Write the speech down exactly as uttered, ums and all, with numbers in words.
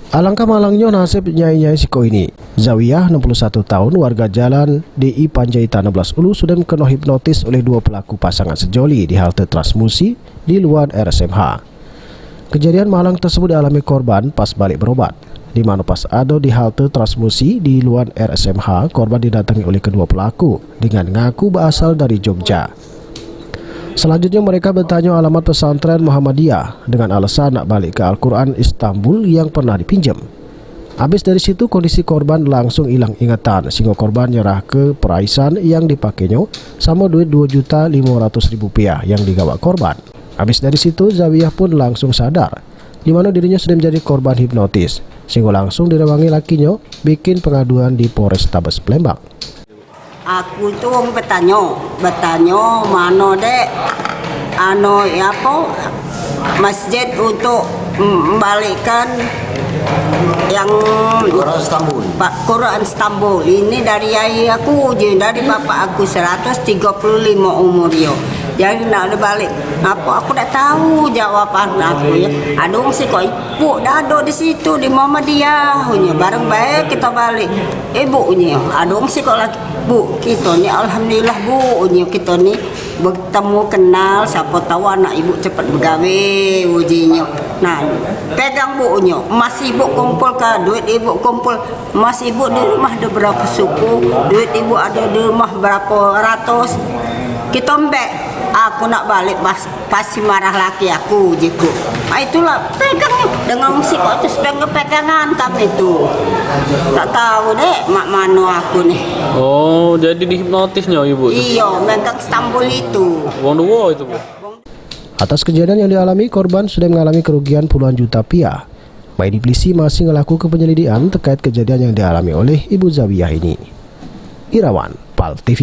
Alangkah malangnyo nasib nyai-nyai siko ini. Zawiyah, enam puluh satu taun, warga Jalan D I Panjaitan enam belas Ulu, sudem keno hipnotis oleh duo pelaku pasangan sejoli di halte Transmusi di Luan R S M H. Kejadian malang tersebut dialami korban pas balik berobat, di mano pas ado di halte Transmusi di Luan R S M H, korban didatangi oleh kedua pelaku dengan ngaku berasal dari Jogja. Selanjutnya, mereka bertanya alamat pesantren Muhammadiyah dengan alasan nak balik ke Al-Quran Istanbul yang pernah dipinjam. Habis dari situ, kondisi korban langsung hilang ingatan, sehingga korban nyerah ke peraisan yang dipakenyo, samo duit dua juta limo ratus ribu rupiah yang digawak korban. Habis dari situ, Zawiyah pun langsung sadar, di mano dirinyo sudah menjadi korban hipnotis, sehingga langsung direwangi lakinyo bikin pengaduan di Polrestabes Palembang. Aku tu wong betanyo, betanyo mano dek, ano, apo, masjid untuk, mm, membalikkan yang Quran Istanbul. Pak, Quran Istanbul. Ini dari yai aku je, dari bapak aku, seratus tiga puluh lima umur yo. Jadi nak dibalik, apo aku dak tahu jawaban aku yo. Ado wong siko, "Bu, dak ado di situ, di Muhammadiyah," unyo. Bareng bae kito balik. "Eh, Bu," unyo. Ado wong siko lagi, "Bu, kito ni alhamdulillah, Bu," unyo, "kito ni betemu kenal, siapo tahu anak ibu cepat begawe," ujinyo. Nah, "Pegang, Bu," unyo. "Emas ibu kumpul ke, duit ibu kumpul. Emas ibu di rumah ado berapo suku, duit ibu ado di rumah berapo ratus. Kito embek, aku nak balik pas, pasti marah laki aku," ujiku. Ah, itulah, pegang dengan musik kok terus pegang-pegangan kami tu. Tak tahu dek mak mano aku ni. Oh, jadi dihipnotisnyo ibu tu? Iyo, megang Istanbul itu. Wong duo itu, Bu? Atas kejadian yang dialami, korban sudah mengalami kerugian puluhan juta rupiah. Baik di polisi masih ngelakuke penyelidikan terkait kejadian yang dialami oleh Ibu Zawiyah ini. Irawan, Pal T V.